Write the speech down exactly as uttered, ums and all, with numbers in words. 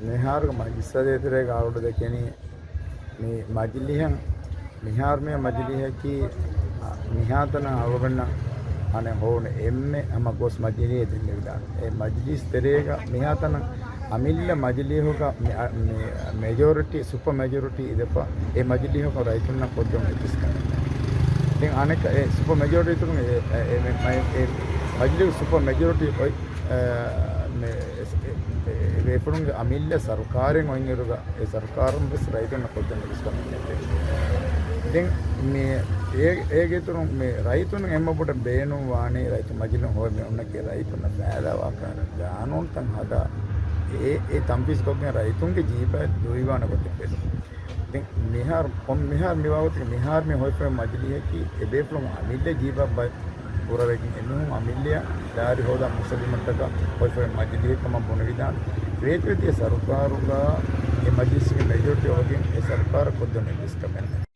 މިހާރުގެ މަޖިލިސް ތެރޭގަ އަޅުގަނޑު ދެކެނީ މި މަޖިލީހަށް، މިހާރު މި މަޖިލީހަކީ، އަ، މިހާތަނަށް އަޅުގަނޑަށް އަނެއް ހޮވުނު އެންމެ ހަމަ ގޮސް މަޖިލީހެއް ދެންނެވިދާނެ. އެ މަޖިލީސް ތެރޭގަ މިހާތަނަށް އަމިއްލަ މަޖިލީހުގަ މި، އަ، މި މެޖޯރިޓީ، ސުޕަ މެޖޯރިޓީ އިދެފަ، އެ މަޖިލީހަކުން ރައްޔިތުންނަށް ކޮށްދެވުނު އެއްޗިސް ކަމެއް ނެތް. ދެން އަނެއްކަ އެ ސުޕަ މެޖޯރިޓީ އިތުރުން އެ، އެ، އެ، މެ-، މަ-، އެ މަޖިލީހުގެ ސުޕަ މެޖޯރިޓީ އޮތް، އަ، މެ-، އެ، އެ، އެ ބޭފުޅުންގެ އަމިއްލަ ސަރުކާރެއް އޮތްއިރުގަ އެ ސަރުކާރުން ވެސް ރައްޔިތުންނަށް ކޮށްދެން އެއްޗިސް ކަމެއް ނެތް. ދެން މި އޭ-، އޭގެ އިތުރުން މި ރައްޔިތުން އެންމެ ބޮޑަށް ބޭނުން ވާނީ ރައްޔިތު މަޖިލީހުން ހޮވޭ މީހުންނަކީ ރައްޔިތުންނަށް ފައިދާވާ ކަހަލަ ގާނޫނުތައް ހަދާ އެ، އެ ތަންފީޒުކޮށްގެން ރައްޔިތުންގެ ޖީބަށް ދުރުހިވާނެ ގޮތެއް ބެލުން. ދެން މިހާރު، ކޮން މިހާރު މިވާގޮތަކީ މިހާރު މި ހޮވިފައި މަޖިލީހަކީ އެ ބޭފުޅުން އަމިއްލަ ޖީބަށް ބަ-، ކުރަވެގެން އެމީހުން އަމިއްލައަށް ދާރި ހޯދާ މުސައްލިމަތަކަށް ހޮވިފައި މަޖިލީހެއް ކަމަށް ބުނެވިދާނެ. ރޭތިވެދިޔަ ސަރުކާރުގަ އެ މަޖިލިސްގެ މެޖޯރިޓީ އޮވެގެން އެ ސަރުކާރަށް ކޮށްދެވުނު އެއްޗިސް ކަމެއް ނެތް.